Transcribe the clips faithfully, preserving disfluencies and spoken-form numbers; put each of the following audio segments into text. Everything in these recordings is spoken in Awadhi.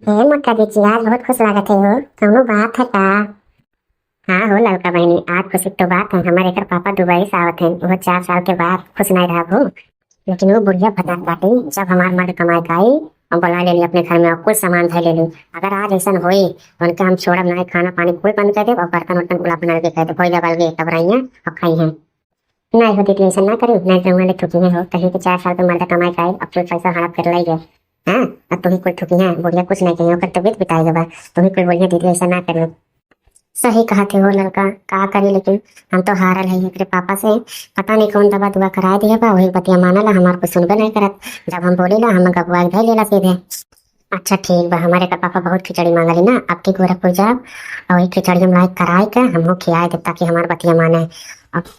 हे मोटका जीजी, आज बहुत खुश लागत है हो, कौनो बात है का? हाँ हो ललका बहिनी, आज खुशी तो बात है, हमारे एकर पापा दुबई से आवत हैं, वो चार साल के बाद खुश नहीं रहा हो, लेकिन वो बुढ़िया भतार बाटे, जब हमार मर्द कमाए के आई और बुला लेली अपने घर में और कुल सामान धर लेली। अगर आज ऐसन होई तो उनके हम छोड़ब नहीं, खाना पानी कुल बंद कर देब और बर्तन उर्तन कुल अपना लगे कह देब, होई जब अलगे तब रहिए और खाई हैं। नहीं हो दीदी, ऐसा ना करी, नहीं रहुआ ले ठुकी है हो, कहीं के चार साल के मर्द कमाए के आई, अब कुल पैसा हड़प कर लाई गए। हाँ, अब तुही कुल ठुकी है, बुढ़िया कुछ नहीं कही, ओकर तबीयत बिताई गवा, तुही कुल बोलिए दीदी, ऐसा ना करी। सही कहा थे हो ललका, का करी, लेकिन हम तो हारल है एकरे पापा से, पता नहीं कौन दवा दुआ करा दिया बा, वही बतिया मानला, हमार कुछ सुनबे नहीं करत, जब हम बोलीला हम गबुआ धर लेला सीधे। अच्छा ठीक बा, हमारे का पापा बहुत खिचड़ी मांगली ना, अब की गोरखपुर जाब और वही खिचड़ी हम लाइक कराए के हमहू खियाए देब, ताकि हमार बतिया माने। अब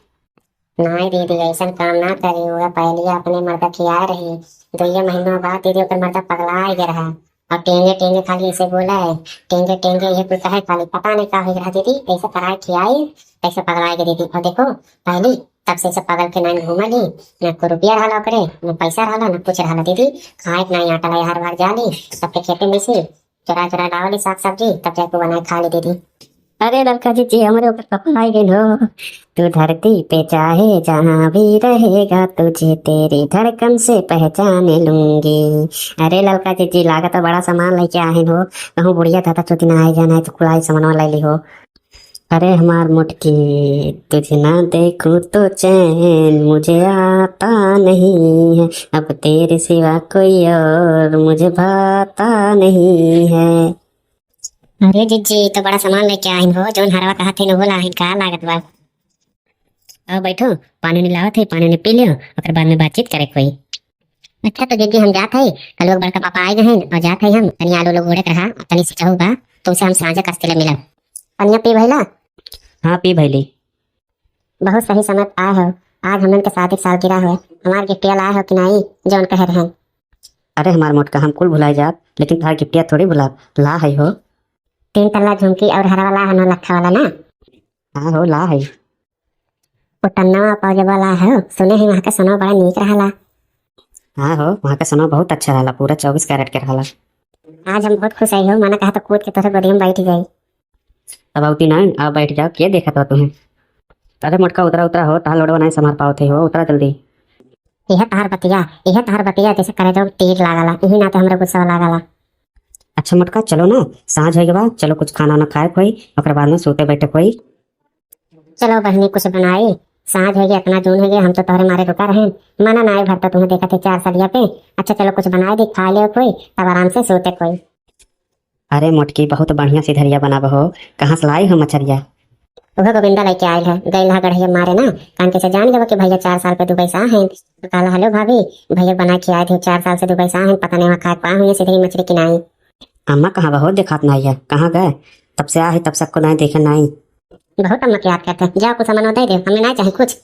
नाई दीदी, ऐसन काम ना करी, वह पहलिया अपने मर्दा खियाए रही, दुइये महीना बाद दीदी ओकर मर्दा पगलाए गए रहा, और टेंगे टेंगे खाली ऐसे बोला है, टेंगे टेंगे ये कुल कहे खाली, पता नहीं का हो रहा दीदी, ऐसे कराए खियाई, ऐसे पगलाए गए दीदी। और देखो पहली तब से ऐसे पगल के नाई घूमल ही, ना कोई रुपया रहला ओकरे, ना पैसा रहला, ना कुछ रहला दीदी, खाए के नाई आटा लाई हर बार जाली, सबके खेते में से चुरा चुरा लावली साग सब्जी, तब जाके बनाए खा ले दीदी। अरे ललका जीजी, हमरे ऊपर पपलाई गइल हो। तू धरती पे चाहे जहाँ भी रहेगा, तुझे तेरी धड़कन से पहचान लूंगी। अरे ललका जीजी, लागत बड़ा सामान लेके आहिन हो, कहूँ बुढ़िया दादा चोती ना आए जाना है तो कुलाई सामान ले ली हो। अरे हमार मोटकी, तुझे ना देखूं तो चैन मुझे आता नहीं है, अब तेरे सिवा कोई और मुझे भाता नहीं है। अरे जीजी, तो बड़ा सामान लेके आहिन हो, जौन हरवा कहा थे वो लाहिन का लागत बा। आओ बैठो, पानी उनी लावत है, पानी उनी पी लियो, ओकर बाद में बातचीत करे कोई। अच्छा तो जीजी हम जात है, कल लोग बड़का पापा आए गए हैं और जात है हम, तनी आलू लोग उड़े रहा, तनी से चाहू बा, तुमसे हम सांझे कस्ते ले मिलब। पनिया पी भैला? हाँ पी भैली। बहुत सही समय आए हो, आज हमन के शादी के सालगिरह है, हमार गिफ्टिया लाए हो कि नहीं, जौन कहे रहन? अरे हमार मोटका, हम कुल भुलाए जाब, लेकिन तोहार गिफ्टिया थोड़ी भुलाब, ला है हो। तीन तल्ला झुमकी और हरवा ला है नौ लखा वाला ना? हाँ हो, ला है। वो टन्नवा पाजेबा ला है हो, सुने हैं वहाँ का सोना बड़ा नीक रहला। हाँ हो, वहाँ का सोना बहुत अच्छा रहला, पूरा चौबीस कैरेट के रहला। आज हम बहुत खुश आई हो, माना कहा तो कूद के तोहरे गोदिया में बैठ जाई। अब आवती नाई, आओ बैठ जाओ, के देखत बा तुम्हें? अरे मोटका उतरा उतरा हो, तहार लोडवा नाई संभार पावत है हो, उतरा जल्दी। यह तहार बतिया, यह तहार बतिया जैसे करेजा में तीर लागला, यही नाते हमरे गुस्सा लागला। अच्छा मोटका चलो ना, साँझ होइगे बा, चलो कुछ खाना वाना खाए कोई, ओकर बाद में सोते बैठे कोई। चलो बहिनी कुछ बनाई, साँझ होइगे, इतना जून होइगे, हम तो तोहरे मारे रुका रहे, मना नाई भरता तुम्हें देखत है चार सलिया पे। अच्छा चलो कुछ बनाई दी, खा ले कोई, तब आराम से सोते कोई। अरे मोटकी, बहुत बढ़िया सिधरिया बनाब हो, कहाँ से लाई हो मछरिया? उहे गोविंदा लेके आयल है, गइल हा गढ़िया मारे ना, कान के से जान गवा कि भैया चार साल पे दुबई से आ हैं। तो कहला, "हेलो भाभी, भैया बना के आए थे, चार साल से दुबई से आ हैं, पता नहीं वहाँ खाए पाए हुए सिधरी मछली कि नहीं।" अम्मा कहाँ बा हो, देखात नहीं है, कहाँ गए? तब से आ है, तब सबको नहीं देखे नहीं। बहुत अम्मा के याद करते हैं, जाओ कुछ सामान दे दे, हमें नहीं चाहे कुछ।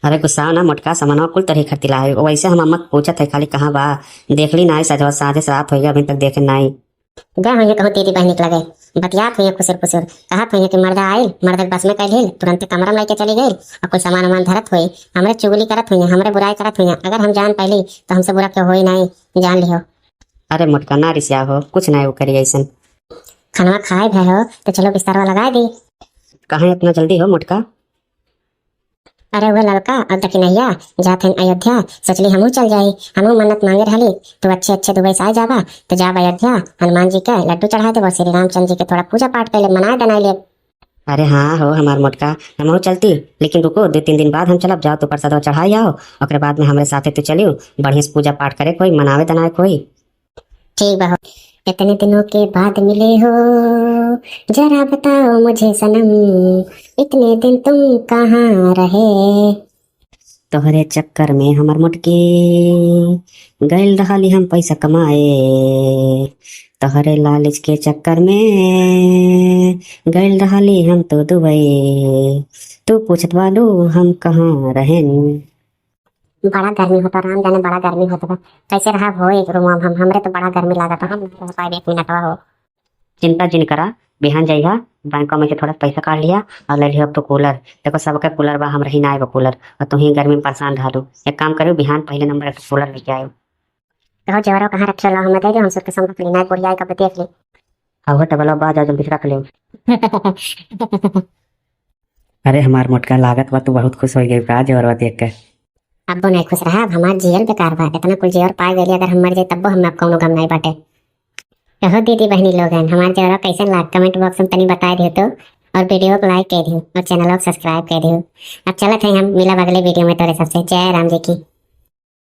अरे गुस्सा ना मोटका, सामानवा कुल तरह खरीद ला है, वैसे हम अम्मा के पूछत है खाली कहाँ बा, देख ली नहीं, सजवा साँझे से रात होइगे, अभी तक देखे नहीं। गए होइहें कहूँ तेरी बहिनी के लगे, बतियात होइहें खुसुर फुसुर, कहत होइहें कि मर्दा आइल, मर्दा के बस में कइल हिल, तुरंते कमरा में लेके चली गइल, और कुल सामान वामान धरत होई, हमरे चुगली करत होइहें, हमरे बुराई करत होइहें। अगर हम जान पाइली तो हमसे बुरा क्यों होई नाई, जान लिहो। अरे मोटका ना रिसिया हो, कुछ नाई वो करी ऐसन। खानवा खाए भय हो तो चलो बिस्तरवा लगाए दी। कहाँ इतना जल्दी हो मोटका? अरे वो ललका और दखिनैया जात हन अयोध्या, सोचली हमहू चल जाई, हमहू मन्नत मांगे रहली, तू अच्छे अच्छे दुबई से आ जाबा, तो जाब अयोध्या, हनुमान जी के लड्डू चढ़ा देब और श्री रामचंद्र जी के थोड़ा पूजा पाठ कर ले, मनाए दनाए लेब। अरे हाँ हो हमार मोटका, हमहू चलती, लेकिन रुको, दो तीन दिन बाद हम चलब, जाओ तो प्रसाद चढ़ाई आओ, ओकरे बाद में हमरे साथे तू चलियो, बढ़िया से पूजा पाठ करे कोई, मनावे दनाए कोई। ठीक बा हो। इतने दिनों के बाद मिले हो, जरा बताओ मुझे सनम, इतने दिन तुम कहाँ रहे? तोहरे चक्कर में हमर मोटकी, गइल रहली हम पैसा कमाए, तोहरे लालच के चक्कर में गइल रहली हम तो दुबई, तू पूछत बालू हम कहाँ रहेन। बड़ा गर्मी होता राम जाने, बड़ा गर्मी होता बा। कैसे रहा हो एक रूम में हम, हमरे तो बड़ा गर्मी लागत, हम नहीं रह पाए एक मिनटवा हो। चिंता जिन करा, बिहान जाइहा, बैंकों में से थोड़ा पैसा काढ़ लिया और ले लिया तो कूलर। देखो सबके कूलर बा, हम रही ना एगो कूलर, और तुम ही गर्मी में परेशान रह दू। एक काम करो, बिहान पहले नंबर एक कूलर लेके आयो। कहो जेवरवा कहाँ रखे ला, हमें दे दो, हम सबके संग रख ली, नाई बोरिया कब देख ली। अब हो टेबलवा बा, जाओ जल्दी से रख ली। अरे हमार मोटका, लागत बा तू बहुत खुश हो गई का जेवरवा देख के? अब्बो नहीं खुश रहा, अब हमार जियल बेकार बा। इतना कुल जेवर पाए गए, अगर हम मर जाए तब्बो हमें अब कौनो गम नहीं बाटे। कहो दीदी बहनी लोगन, हमार जेवरवा कैसन लाग, कमेंट बॉक्स में तनी बताए दियो तो, और वीडियो को लाइक कर दियो और चैनल को सब्सक्राइब कर दियो। अब चलत है हम मिलब अगले वीडियो में तोरे सबसे। जय राम जी की।